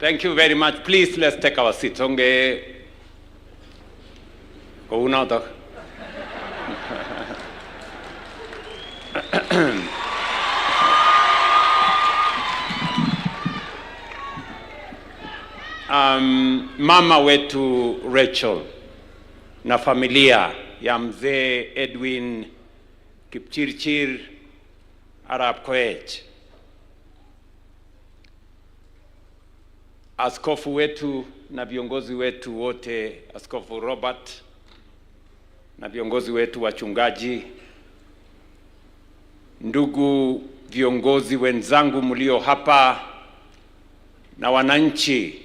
Thank you very much. Please, let's take our seats. Onge kounotok. Mama wetu Rachel na familia ya mzee Edwin Kipchirchir Arap Koech, askofu wetu na viongozi wetu wote, Askofu Robert na viongozi wetu wachungaji, ndugu viongozi wenzangu mlio hapa na wananchi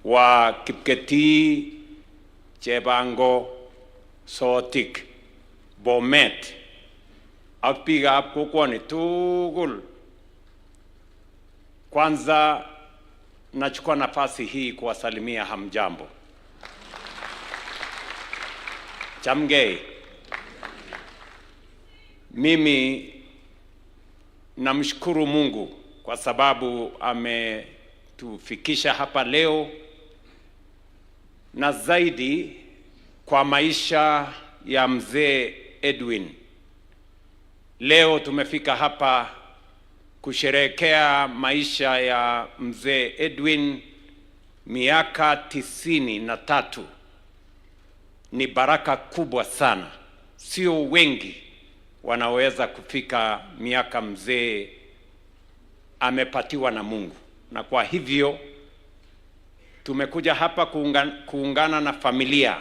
wa Kipketii, Chebango, Sotik, Bomet ak biikab kokwoni tugul. Kwanza nachukua nafasi hii kuwasalimia hamjambo. Chamgei. Mimi namshukuru Mungu kwa sababu ametufikisha hapa leo, na zaidi kwa maisha ya mzee Edwin. Leo tumefika hapa kusherehekea maisha ya mzee Edwin, miaka 93. Ni baraka kubwa sana, sio wengi wanaweza kufika miaka mzee amepatiwa na Mungu, na kwa hivyo tumekuja hapa kuungana na familia,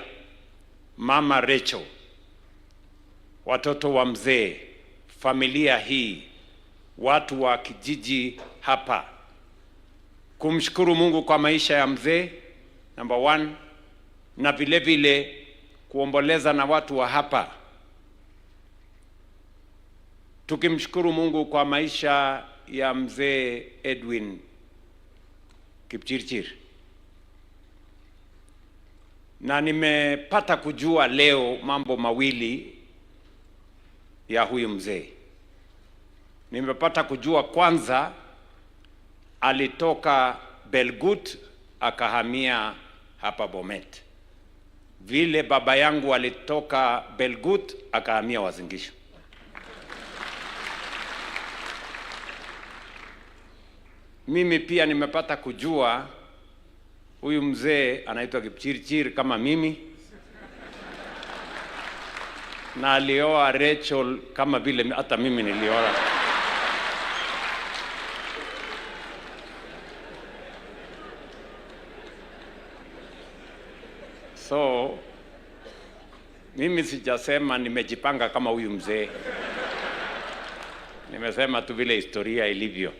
Mama Rachel, watoto wa mzee, familia hii, watu wa kijiji hapa, kumshukuru Mungu kwa maisha ya mzee number one, na vile vile kuomboleza na watu wa hapa, tukimshukuru Mungu kwa maisha ya mzee Edwin Kipchirchir. Na nimepata kujua leo mambo mawili ya huyu mzee. Nimepata kujua kwanza, alitoka Belgut akahamia hapa Bomet. Vile baba yangu alitoka Belgut akahamia Uasin Gishu. Mimi pia nimepata kujua huyu mzee anaitwa Kipchirchir kama mimi, na alioa Rachel kama vile hata mimi nilioa. So mimi sijasema nimejipanga kama huyu mzee, nimesema tu vile historia ilivyo.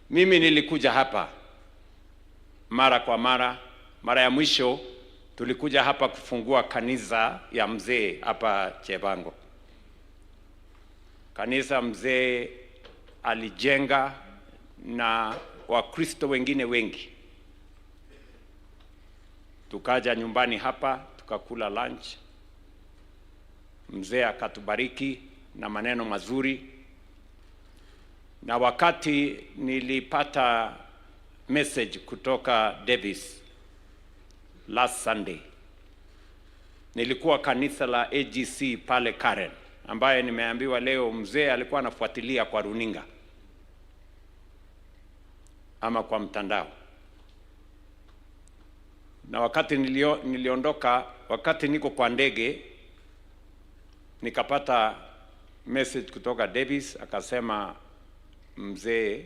Mimi nilikuja hapa mara kwa mara. Mara ya mwisho tulikuja hapa kufungua kanisa ya mzee hapa Chebango. Kanisa mzee alijenga na Wakristo wengine wengi. Tukaja nyumbani hapa tukakula lunch. Mzee akatubariki na maneno mazuri. Na wakati nilipata message kutoka Davis last Sunday, nilikuwa kanisa la AGC pale Karen, ambaye nimeambiwa leo mzee alikuwa anafuatilia kwa runinga ama kwa mtandao. Na wakati niliondoka, wakati niko kwa ndege, nikapata message kutoka Davis, akasema mzee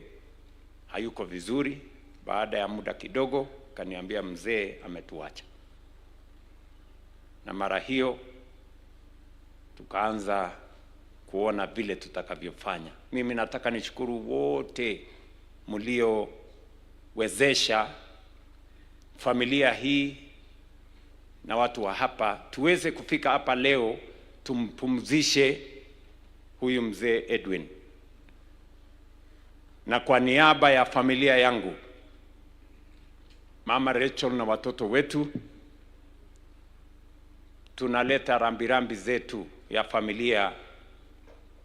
hayuko vizuri. Baada ya muda kidogo kaniambia mzee ametuacha. Na mara hiyo tukaanza kuona vile tutakavyofanya. Mimi nataka nishukuru wote mliowezesha familia hii na watu wa hapa tuweze kufika hapa leo tumpumzishe huyu mzee Edwin. Na kwa niaba ya familia yangu, Mama Rachel na watoto wetu, tunaleta rambirambi zetu ya familia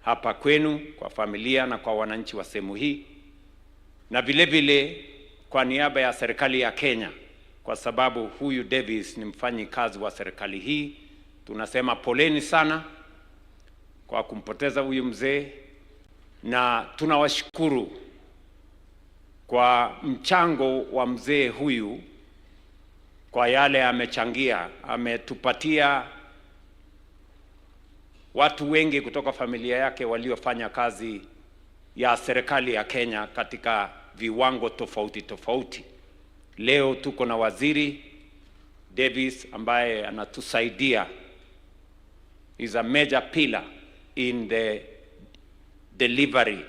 hapa kwenu, kwa familia na kwa wananchi wa sehemu hii. Na vile vile kwa niaba ya serikali ya Kenya, kwa sababu huyu Davis ni mfanyikazi wa serikali hii, tunasema poleni sana kwa kumpoteza huyu mzee, na tunawashukuru kwa mchango wa mzee huyu, kwa yale amechangia. Ametupatia watu wengi kutoka familia yake waliofanya kazi ya serikali ya Kenya katika viwango tofauti tofauti. Leo tuko na Waziri Davis ambaye anatusaidia, is a major pillar in the delivery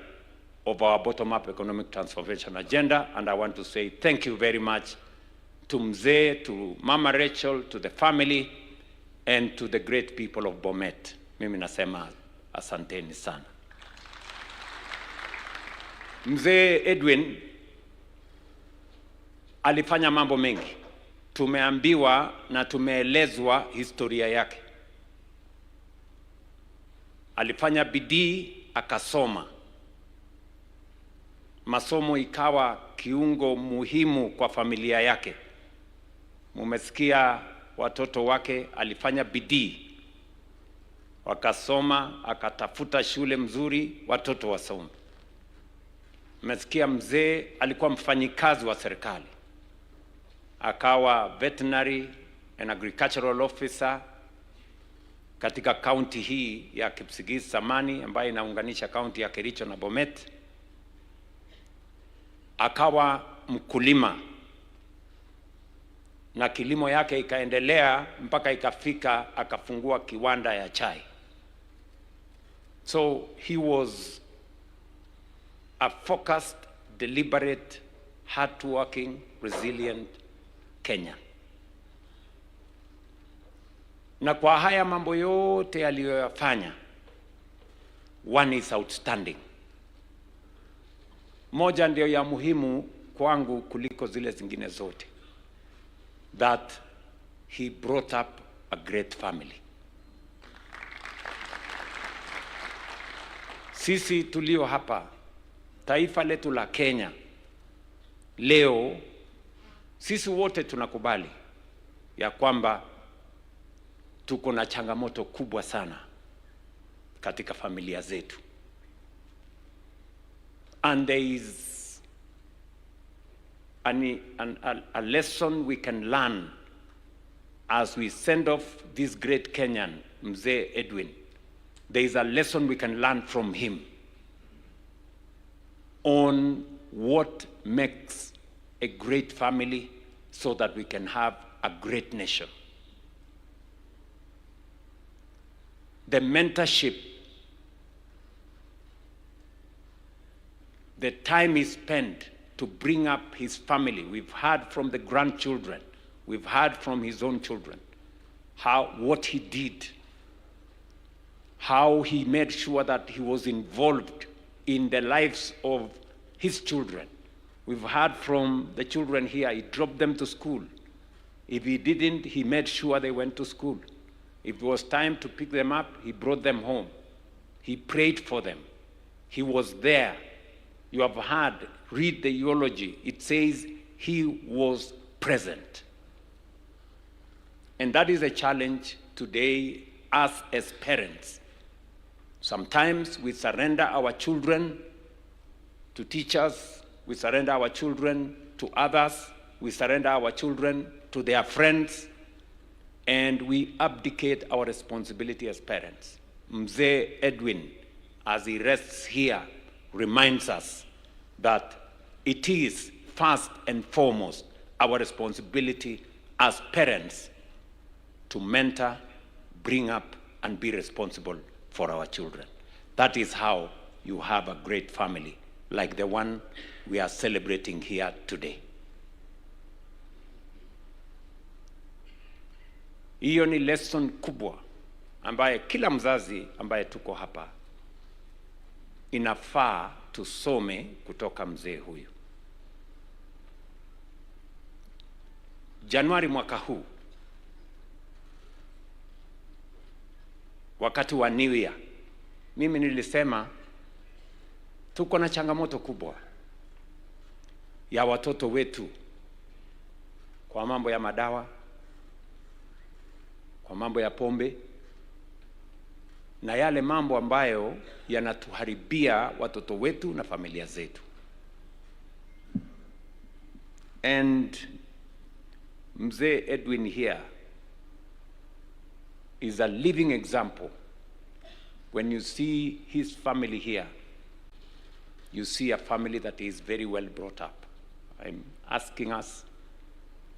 of our bottom-up economic transformation agenda, and I want to say thank you very much to Mzee, to Mama Rachel, to the family, and to the great people of Bomet. Mimi nasema asanteni sana. Mzee Edwin alifanya mambo mengi. Tumeambiwa na tumeelezwa historia yake. Alifanya bidii akasoma. Masomo ikawa kiungo muhimu kwa familia yake. Mumesikia watoto wake, alifanya bidii wakasoma, akatafuta shule mzuri, watoto wasome. Mmesikia mzee alikuwa mfanyikazi wa serikali, akawa veterinary and agricultural officer katika kaunti hii ya Kipsigis zamani, ambayo inaunganisha kaunti ya Kericho na Bomet. Akawa mkulima na kilimo yake ikaendelea mpaka ikafika akafungua kiwanda ya chai. So he was a focused, deliberate, hardworking, resilient Kenyan. Na kwa haya mambo yote aliyoyafanya, one is outstanding. Moja ndio ya muhimu kwangu kuliko zile zingine zote, that he brought up a great family. Sisi tulio hapa, taifa letu la Kenya leo, sisi wote tunakubali ya kwamba tuko na changamoto kubwa sana katika familia zetu. And there is a lesson we can learn as we send off this great Kenyan, Mzee Edwin. There is a lesson we can learn from him on what makes a great family so that we can have a great nation. The mentorship, the time he spent to bring up his family. We've heard from the grandchildren, we've heard from his own children, what he did, how he made sure that he was involved in the lives of his children. We've heard from the children here, he dropped them to school. If he didn't, he made sure they went to school. If it was time to pick them up, he brought them home. He prayed for them. He was there. You have heard, read the eulogy. It says he was present. And that is a challenge today, us as parents. Sometimes we surrender our children to teachers, we surrender our children to others, we surrender our children to their friends, and we abdicate our responsibility as parents. Mzee Edwin, as he rests here, reminds us that it is first and foremost our responsibility as parents to mentor, bring up, and be responsible for our children. That is how you have a great family like the one we are celebrating here today. Hiyo ni lesson kubwa ambaye kila mzazi ambaye tuko hapa inafaa tusome kutoka mzee huyu. Januari mwaka huu, wakati wa New Year, mimi nilisema tuko na changamoto kubwa. Ya watoto wetu kwa mambo ya madawa, kwa mambo ya pombe na yale mambo ambayo yanatuharibia watoto wetu na familia zetu. And Mzee Edwin here is a living example. When you see his family here, you see a family that is very well brought up. I'm asking us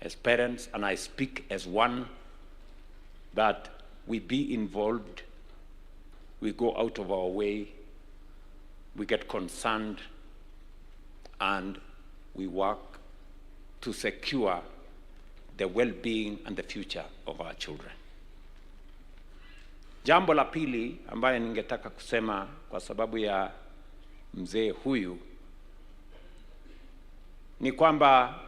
as parents, and I speak as one, that we be involved, we go out of our way, we get concerned, and we work to secure the well-being and the future of our children. Jambo la pili ambaye ningetaka kusema kwa sababu ya mzee huyu ni kwamba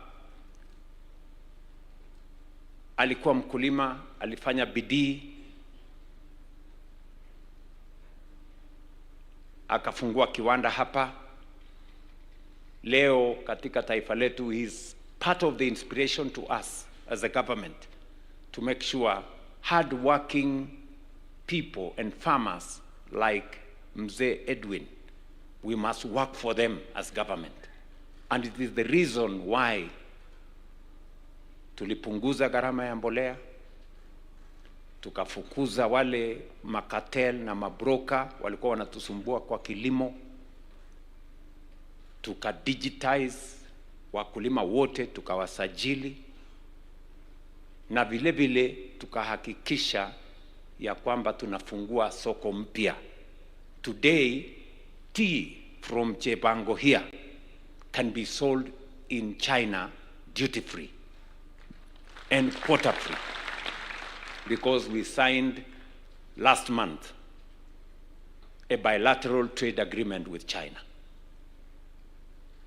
alikuwa mkulima, alifanya bidii, akafungua kiwanda hapa. Leo katika taifa letu, he is part of the inspiration to us as a government to make sure hard-working people and farmers like Mzee Edwin, we must work for them as government. And it is the reason why tulipunguza gharama ya mbolea, tukafukuza wale macartel na mabroka walikuwa wanatusumbua kwa kilimo, tukadigitize wakulima wote tukawasajili, na vile vile tukahakikisha ya kwamba tunafungua soko mpya. Today, tea from Chebango here can be sold in China duty free and quota free because we signed last month a bilateral trade agreement with China.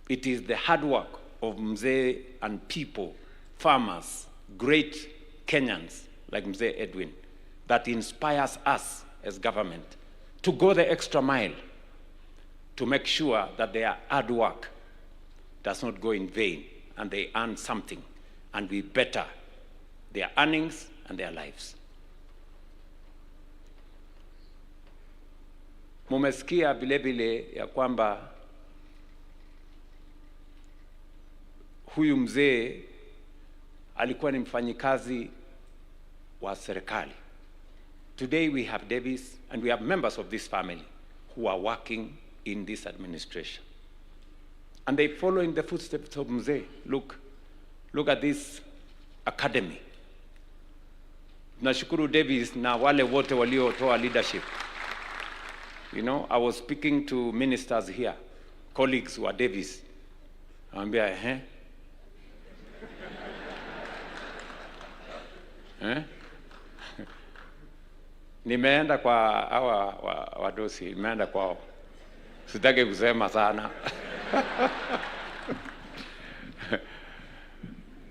It is the hard work of Mzee and people, farmers, great Kenyans like Mzee Edwin, that inspires us as government to go the extra mile to make sure that their hard work does not go in vain and they earn something and we better their earnings and their lives. Mumesikia vile vile ya kwamba huyu mzee alikuwa ni mfanyikazi wa serikali. Today we have Davis and we have members of this family who are working in this administration. And they follow in the footsteps of Mzee. Look, look at this academy. Nashukuru Davis na wale wote waliotoa leadership. I was speaking to ministers here, colleagues who are Davis. Naambia, eh? Eh? Nimeenda kwa hawa wadosi, nimeenda kwao. Sitaki kusema sana.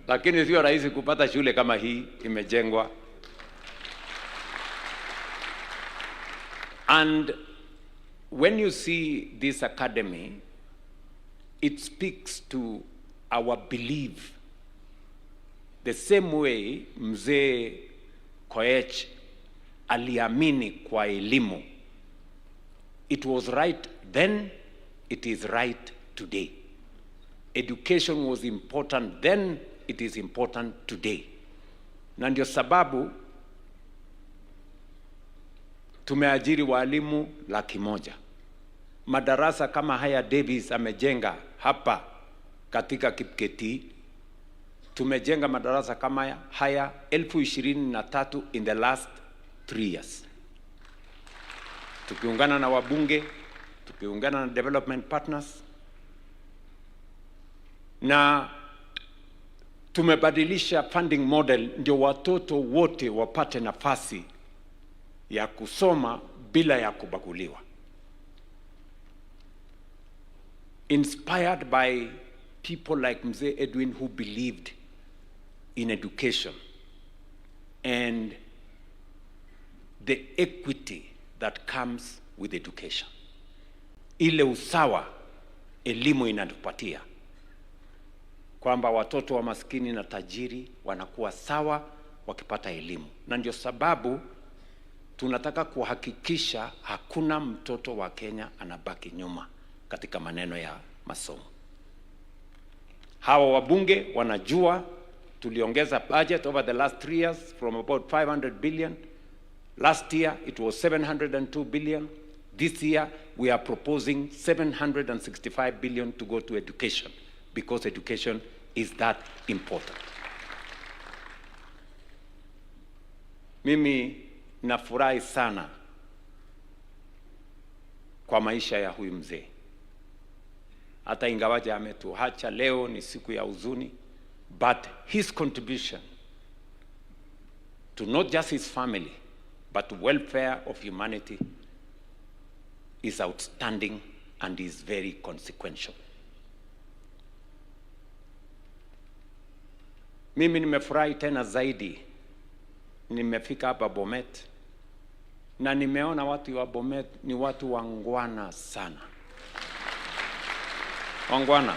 Lakini sio rahisi kupata shule kama hii imejengwa. And when you see this academy, it speaks to our belief. The same way Mzee Koech aliamini kwa elimu. It was right then, it is right today. Education was important then, it is important today. Na ndio sababu tumeajiri walimu 100,000. Madarasa kama haya Davis amejenga hapa katika Kipketii, tumejenga madarasa kama haya 23,000 in the last 3 years. Tukiungana na wabunge, tukiungana na development partners, na tumebadilisha funding model ndio watoto wote wapate nafasi ya kusoma bila ya kubaguliwa. Inspired by people like Mzee Edwin who believed in education and the equity that comes with education. Ile usawa elimu inatupatia. kwamba watoto wa maskini na tajiri wanakuwa sawa wakipata elimu, na ndio sababu tunataka kuhakikisha hakuna mtoto wa Kenya anabaki nyuma katika maneno ya masomo. Hawa wabunge wanajua tuliongeza budget over the last 3 years from about 500 billion. Last year it was 702 billion. This year we are proposing 765 billion to go to education because education is that important. Mimi nafurahi sana kwa maisha ya huyu mzee. Hata ingawaje ametuacha leo, ni siku ya huzuni, but his contribution to not just his family but welfare of humanity is outstanding and is very consequential. Mimi nimefurahi tena zaidi, nimefika hapa Bomet na nimeona watu wa Bomet ni watu wangwana sana. Wangwana.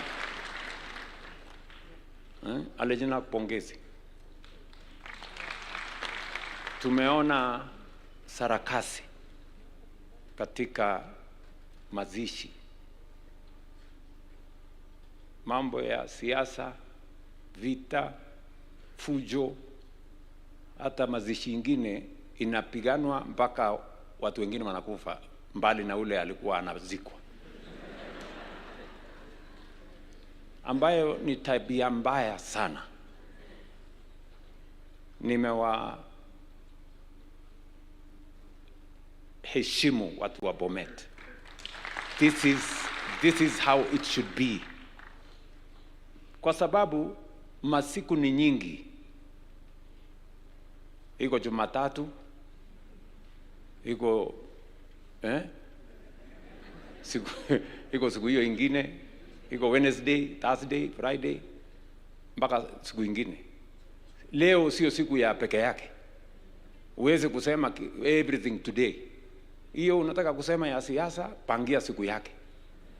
Alejina pongezi. Tumeona sarakasi katika mazishi, mambo ya siasa, vita, fujo, hata mazishi ingine inapiganwa mpaka watu wengine wanakufa mbali na ule alikuwa anazikwa, ambayo ni tabia mbaya sana. Nimewa heshimu watu wa Bomet. This is how it should be. Kwa sababu masiku ni nyingi. Iko Jumatatu, iko siku, iko siku hiyo ingine, iko Wednesday, Thursday, Friday, mpaka siku ingine. Leo sio siku ya peke yake. Uweze kusema everything today. Hiyo unataka kusema ya siasa, pangia siku yake.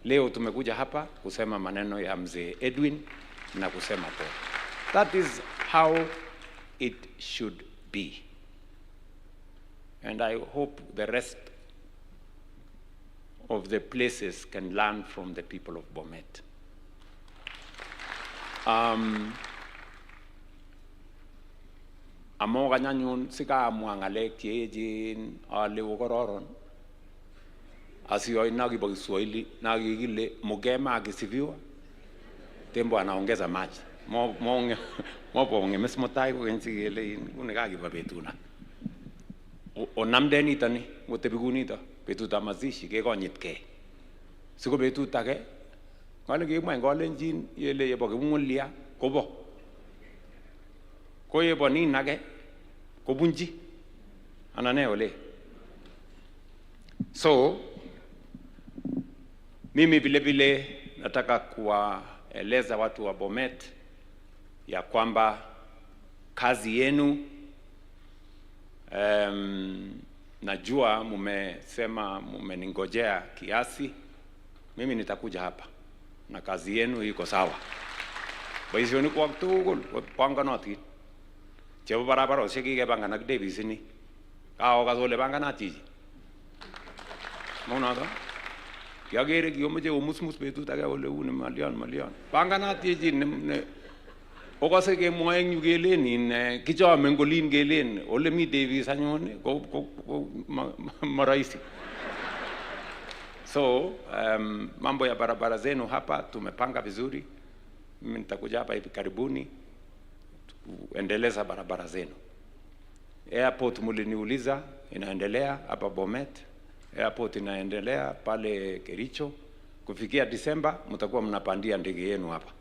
Leo tumekuja hapa kusema maneno ya mzee Edwin na kusema pole. That is how it should be. And I hope the rest of the places can learn from the people of Bomet. Amoga nyanyun sika amwa ngalek cheechen ale okororon asioi nakibo Kiswahili nakikile mugema akisifiwa tembo anaongeza maji mobongemes mutai kokeny sikele uni kakibo betuna onamden nitoni ngotebi kunito betutab mazishi kekonyitkei siko betut age ngale kemwa en kalenjin yele yebo kipung'ulia kobo ko yebo nin age kobunji anan ne ole. So mimi vile vile nataka kuwaeleza watu wa Bomet ya kwamba kazi yenu, najua mumesema mumeningojea kiasi, mimi nitakuja hapa na kazi yenu iko sawa. Boisionik kwak tugul kopanganotin. Chebo barabarosiek kikepangan ak Davis ini. Kaokas ole panganat chichi. Maunoto? Kiakere kiomoche omusmus betut age ole uni malion malion. Panganat chichi ne okose kemwoe eng yu kelen in kichome eng olin kelen ole mi Davis anyun ko marahisi. So mambo ya barabara zenu hapa tumepanga vizuri. Mimi nitakuja hapa hivi karibuni kuendeleza barabara zenu. Airport muliniuliza inaendelea hapa Bomet. Airport inaendelea pale Kericho. Kufikia Disemba mtakuwa mnapandia ndege yenu hapa.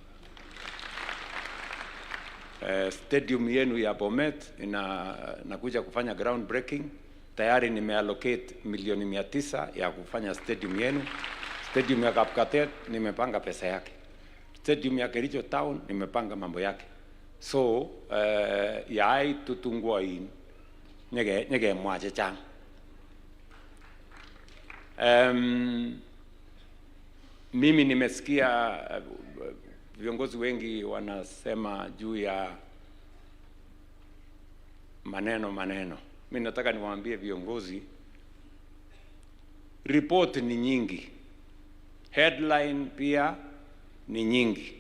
Stadium yenu ya Bomet inakuja kufanya ground breaking. Tayari nimeallocate milioni 900 ya kufanya stadium yenu. Stadium ya Kapkatet nimepanga pesa yake. Stadium ya Kericho Town nimepanga mambo yake. So yai tutungwa in nyeke mwa chechang. Mimi nimesikia Viongozi wengi wanasema juu ya maneno maneno. Mimi nataka niwaambie viongozi, report ni nyingi, headline pia ni nyingi,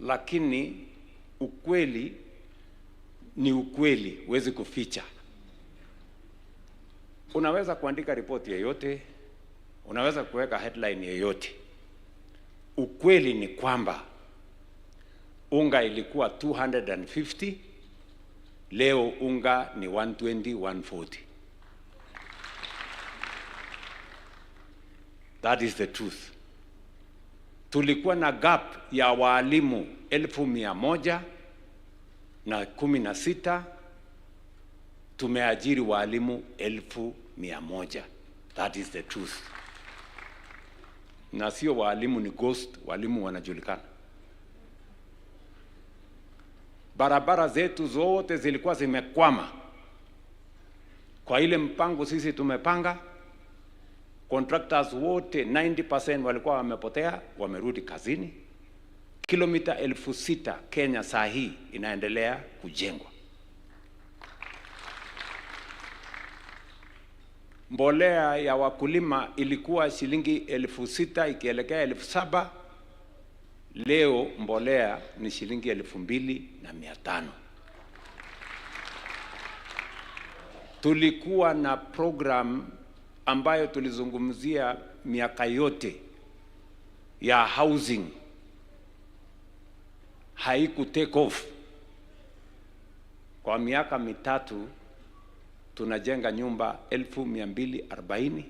lakini ukweli ni ukweli, huwezi kuficha. Unaweza kuandika ripoti yoyote, unaweza kuweka headline yoyote. Ukweli ni kwamba unga ilikuwa 250, leo unga ni 120, 140. That is the truth. Tulikuwa na gap ya walimu 116,000, tumeajiri walimu 100,000. That is the truth. Na sio walimu ni ghost, walimu wanajulikana. Barabara zetu zote zilikuwa zimekwama. Kwa ile mpango sisi tumepanga, contractors wote 90% walikuwa wamepotea, wamerudi kazini. Kilomita 6,000 Kenya saa hii inaendelea kujengwa. Mbolea ya wakulima ilikuwa shilingi 6,000 ikielekea 7,000. Leo mbolea ni shilingi 2,500. Tulikuwa na program ambayo tulizungumzia miaka yote ya housing, haiku take off. Kwa miaka mitatu tunajenga nyumba 240,000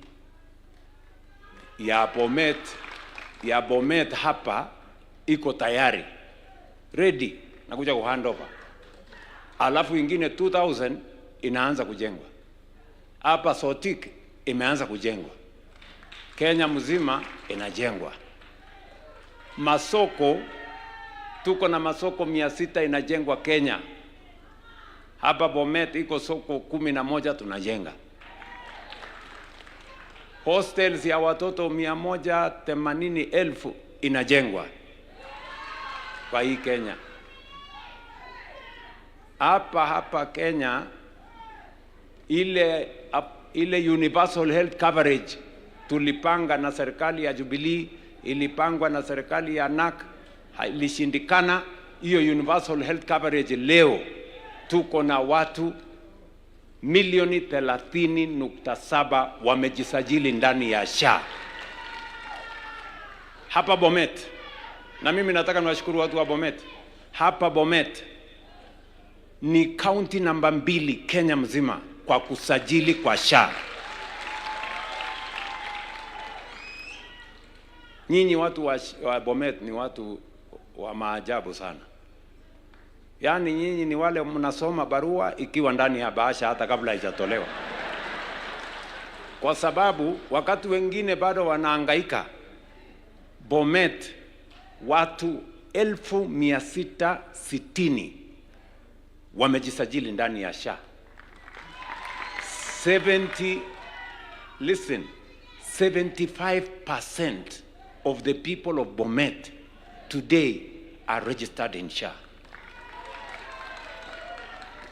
ya Bomet, ya Bomet hapa iko tayari ready, nakuja ku hand over. Alafu ingine 2000 inaanza kujengwa hapa. Sotik imeanza kujengwa, Kenya mzima inajengwa. Masoko, tuko na masoko 600 inajengwa Kenya. Hapa Bomet iko soko 11 tunajenga. Hostels ya watoto 180,000 inajengwa kwa hii Kenya. Hapa hapa Kenya ile universal health coverage tulipanga na serikali ya Jubilee, ilipangwa na serikali ya NAC, ilishindikana. Hiyo universal health coverage leo tuko na watu milioni 30.7 wamejisajili ndani ya SHA hapa Bomet. Na mimi nataka niwashukuru watu wa Bomet. Hapa Bomet ni county namba 2 Kenya mzima kwa kusajili kwa SHA. Nyinyi watu wa Bomet ni watu wa maajabu sana. Yaani nyinyi ni wale mnasoma barua ikiwa ndani ya bahasha hata kabla haijatolewa. Kwa sababu wakati wengine bado wanahangaika, Bomet watu 660,000 wamejisajili ndani ya SHA. 75% of the people of Bomet today are registered in SHA.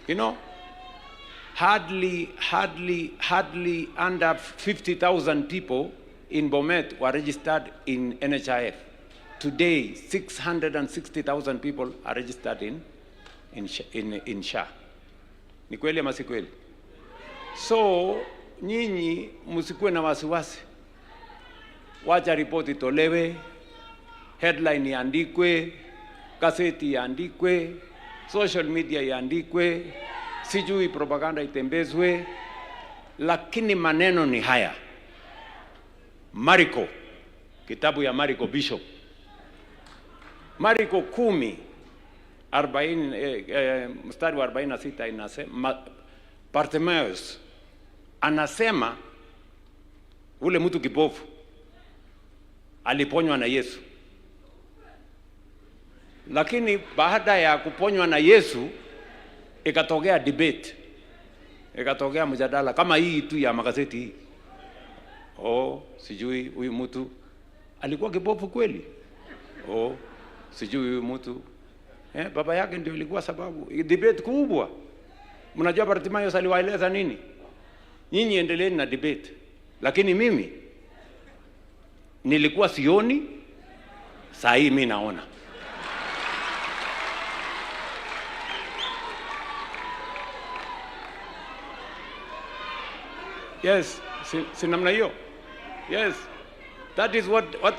You know, hardly under 50,000 people in Bomet were registered in NHIF. Today, 660,000 people are registered in SHA. Ni kweli ama si kweli? So, nyinyi msikuwe na wasiwasi. Wacha ripoti itolewe, headline iandikwe, gazeti iandikwe, social media iandikwe, sijui propaganda itembezwe, lakini maneno ni haya. Mariko, kitabu ya Mariko Bishop. Mariko 10:40, mstari wa 46 inasema, Bartimaeus anasema ule mtu kipofu aliponywa na Yesu. Lakini baada ya kuponywa na Yesu ikatokea debate, ikatokea mjadala kama hii tu ya magazeti hii. Oh, sijui huyu mtu alikuwa kipofu kweli? Oh, sijui huyu mtu baba yake ndio ilikuwa sababu. Debate kubwa. Mnajua Bartimayo aliwaeleza nini? Nyinyi endeleeni na debate, lakini mimi nilikuwa sioni, saa hii mimi naona. Yes, si namna hiyo. Yes. That is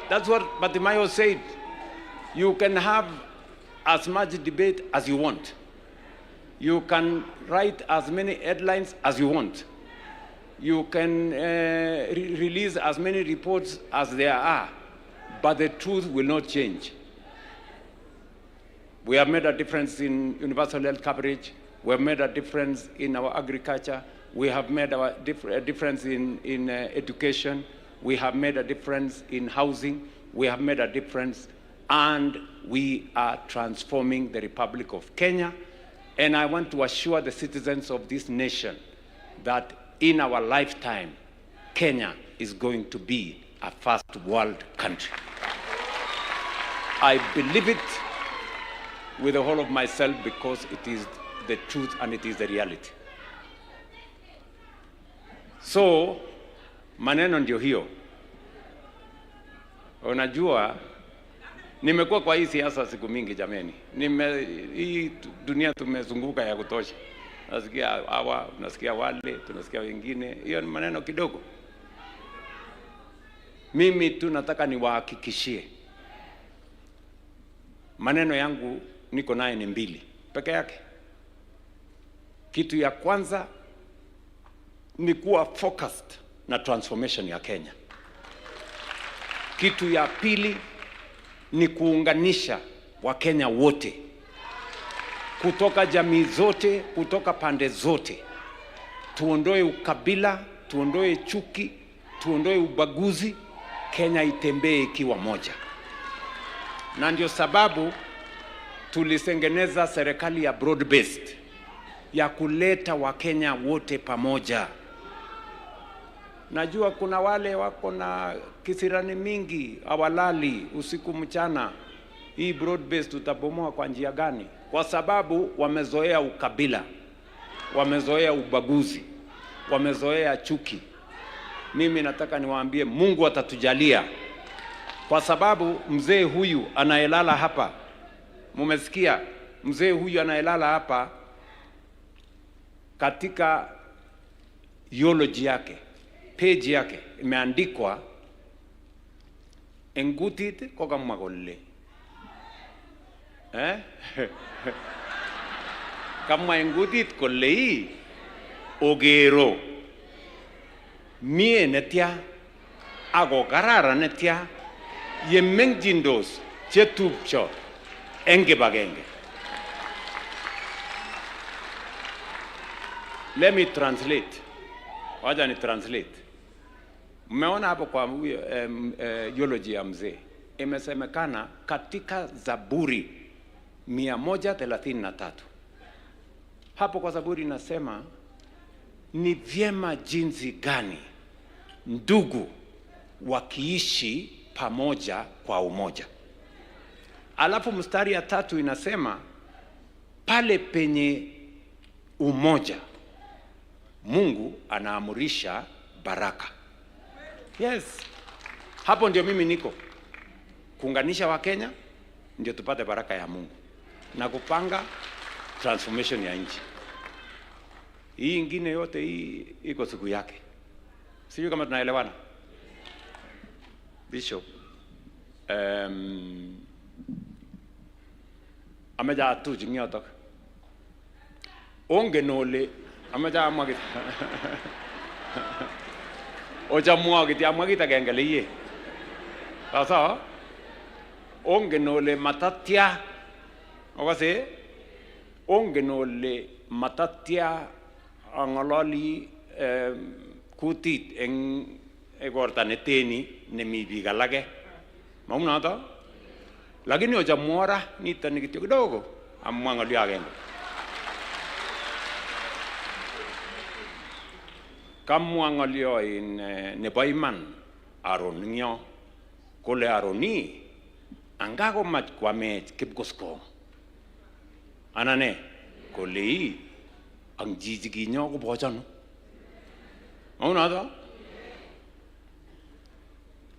that's what Bartimayo said. You can have as much debate as you want. You can write as many headlines as you want. You can release as many reports as there are, but the truth will not change. We have made a difference in universal health coverage. We have made a difference in our agriculture. We have made a difference in education. We have made a difference in housing. We have made a difference, and we are transforming the Republic of Kenya. And I want to assure the citizens of this nation that in our lifetime, Kenya is going to be a first world country. I believe it with the whole of myself because it is the truth and it is the reality. So, maneno ndio hiyo. Unajua, nimekuwa kwa hii siasa siku mingi jameni. Hii dunia tumezunguka ya kutosha. Nasikia hawa, tunasikia wale, tunasikia wengine. Hiyo ni maneno kidogo. Mimi tu nataka niwahakikishie. Maneno yangu niko naye ni mbili peke yake. Kitu ya kwanza ni kuwa focused na transformation ya Kenya. Kitu ya pili ni kuunganisha Wakenya wote kutoka jamii zote, kutoka pande zote. Tuondoe ukabila, tuondoe chuki, tuondoe ubaguzi. Kenya itembee ikiwa moja. Na ndio sababu tulitengeneza serikali ya broad based ya kuleta Wakenya wote pamoja. Najua kuna wale wako na kisirani mingi, hawalali usiku mchana. Hii broad based tutabomoa kwa njia gani? Kwa sababu wamezoea ukabila, wamezoea ubaguzi, wamezoea chuki. Mimi nataka niwaambie Mungu atatujalia. Kwa sababu mzee huyu anayelala hapa, mumesikia, mzee huyu anayelala hapa katika eulogy yake, page yake imeandikwa engutit kokamwa kole. Kamwa engutit kole ii ogero mie netya ako kararan netya yemengchindos chetupcho eng kibagenge. Let me translate. Wacha ni translate. Mmeona hapo kwa eulogy ya mzee. Imesemekana katika Zaburi 133. Hapo kwa Zaburi inasema ni vyema jinsi gani ndugu wakiishi pamoja kwa umoja. Alafu mstari ya 3 inasema pale penye umoja Mungu anaamurisha baraka. Yes. Hapo ndio mimi niko. Kuunganisha Wakenya ndio tupate baraka ya Mungu na kupanga transformation ya nchi. Hii ingine yote hii iko siku yake. Sijui kama tunaelewana. Bishop, ameja atuch eng yotok. Ongen ole amache amwa kit. Ochamwa kityo amwa kit agenge leiye. Sasa ongen ole matatya. Okase ongen ole matatya ang'ololi kutit eng igorta neteni nemi biik alake. Maunoto? Lakini ochamwa ra nitoni kityo kidogo amwa ng'olyo agenge. Kamwa ng'olyo in nebo iman Aaron eng yo kole Aaroni Anga komach kwamech Kipkoskong. Anan ne? Kole ii, ang chichi kinyo kobochonu. Maunoto?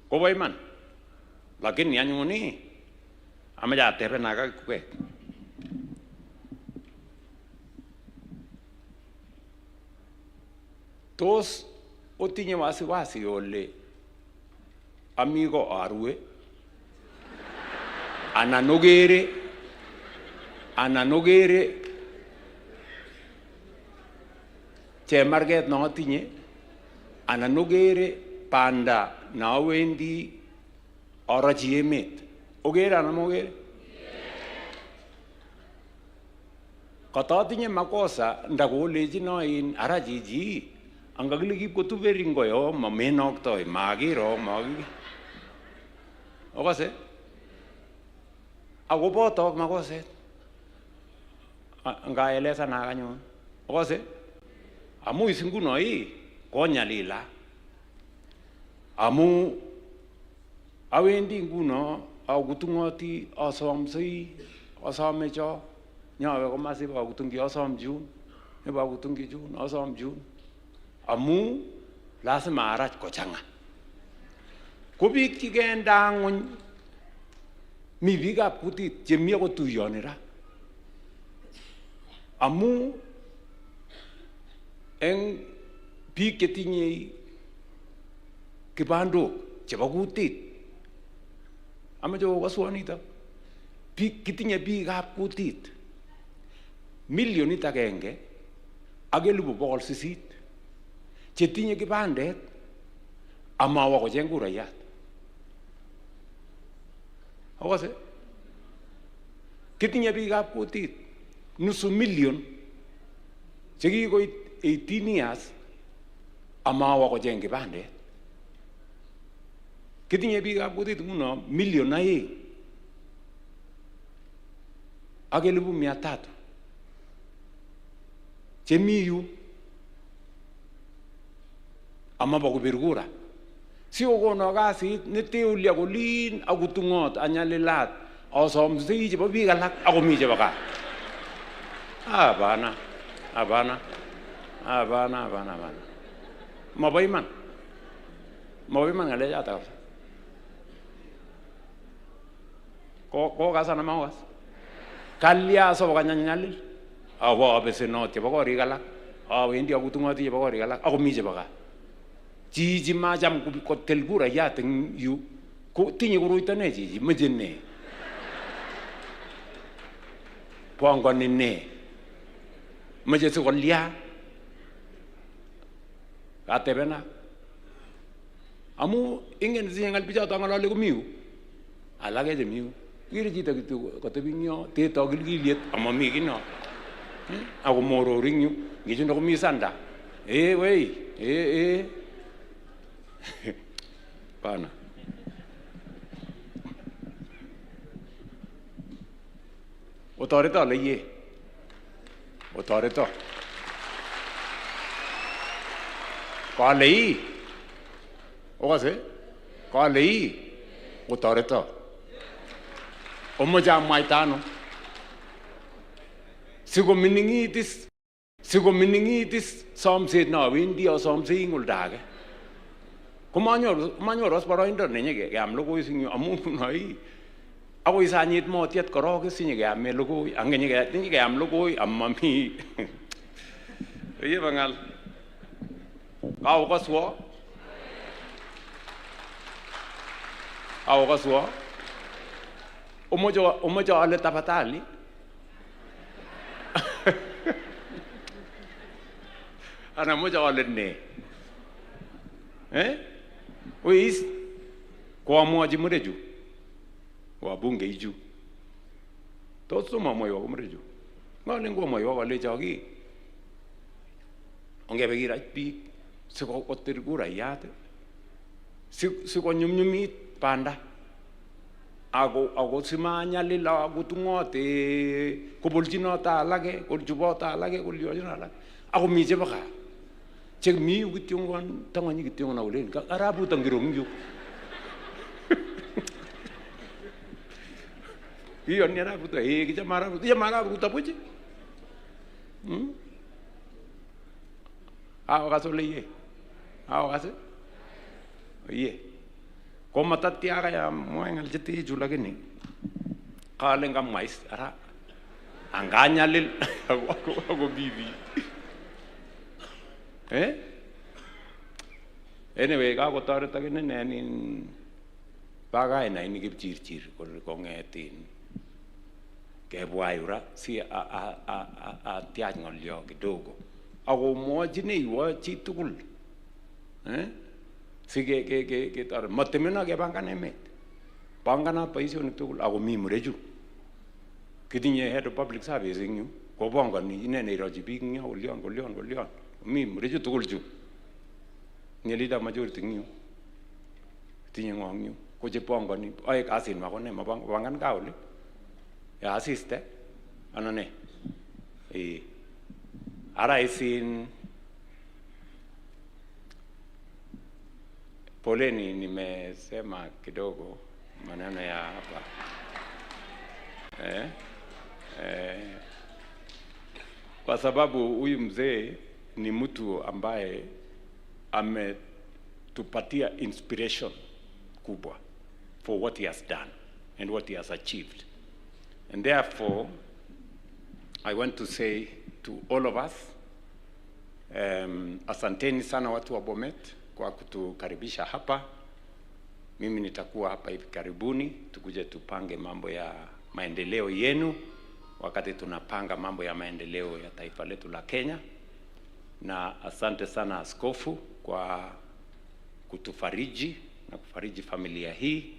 Kobo iman. Lakini anyun ii, amache atebenak ak kwek. Tos otinye wasiwasi ole ami ko arue anan okere chemarget notinye anan okere banda nowendi orochi emet okere anan mokere? Kototinye makosa ndakolechino in ara chichi angakile kipkotube ringoyo mamenoktoi makiro maki okose akobotok makoset ngaelesanak anyun okose amu is nguno ii konyalila amu awendi nguno akutung'oti asomsei asome cho nyawe komasi bakutungyi asom chun bakutungyi chun asom chun amu lazima arach kochang'a ko biik chikenda ng'ony mi biikab kutit chemi akot tuyoni ra amu eng biik chetinye kibandok chebo kutit amache okaswo nito biik kitinye biikab kutit 1,800,000 chetinye kibandet amawa kocheng kurayat. Okose? Kitinye biikab kutit 500,000 chekikoit 18 years amawa kocheng kibandet. Kitinye biikab kutit nguno 2,300,000 chemi yu amabo kobir kura. Sikokono kasit neteulia kolin akutung'ot anyalilat asomsei chebo biik alak akomi chebo gaa. Hapana, hapana, hapana, hapana, hapana. Mabo iman. Mabo iman ng'alechoto kabisa. Kokas anan makokas? Kalya sokanyanyalil awo abesenot chebo korik alak awendi akutung'oti chebo korik alak akomi chebo gaa. Chichi macham kotil kurayat eng yu ko tinye koroito ne chichi meche ne pongoni ne meche sikolya katebena amu ingen sinyengal bichoto ng'ololi komi yu alake chemi yu ikere chito kityo kotebi eng yo teto kilkiliet amami kiy no ako morori eng yu ngichunde komi sanda wei Pana. Otoreto ale iye. Otoreto. Kale ii. Okase? Kale ii. Otoreto. Omoche amwaita ano. Sikomining'it is somset nowendi asomsei eng oldo age. Komanyoru as boroindo nenyekeam logoi eng yu amu nguno ii akoi sanyit motiet korok sinyekeame logoi angenyekeam logoi amami oye bang'al kaokaswo kaokaswo omoche ale tafadhali anan moche ale ne Wis koamwochi murechu wabungeichu tos tomamwoiwo ko murechu ng'olen komwoiwo kolecho ki ongebe kirach biik sikotil kurayat sikonyumnyumit banda ako simanyalil akutung'ote kobolchinoto alake kolchuboto alake kolyochino alake akomi chebo gaa chemi yu kityongon tang'onyi kityongon akolen karabut angiro eng yu. Iyoni arap Ruto, eh, kichame arap Ruto, ichame arap Ruto buch. Aokas ole iye. Aokas? Iye. Komatatia kaya mwae ng'al chetechu lakini kalen kamwa is ara anganyalil ako bibi. Eh? Anyway, kakotoret akine nin bakainai ni Kipchirchir kong'et in kebwa yu ra si atiach ng'olyo kidogo akomwochineiwo chitugul, eh? Si ketoret matemeno kepangan emet, panganat boisionik tugul ako mi murechu kitinye head of public service eng yu kopongoni ine neirochi biik eng yo kolyon kolyon kolyon mi murechu tugul chu tinye leader majority eng yu tinye ng'o eng yu ko chepongoni oe kasinwa kone mapangan kaa oli ya asiste anan ne eh ara isin poleni, nimesema kidogo maneno ya hapa eh, kwa sababu huyu mzee ni mtu ambaye ametupatia inspiration kubwa for what he has done and what he has achieved. And therefore, I want to say to all of us, asanteni sana watu wa Bomet kwa kutukaribisha hapa. Mimi nitakuwa hapa hivi karibuni, tukuje tupange mambo ya maendeleo yenu, wakati tunapanga mambo ya maendeleo ya taifa letu la Kenya. Na asante sana askofu kwa kutufariji na kufariji familia hii.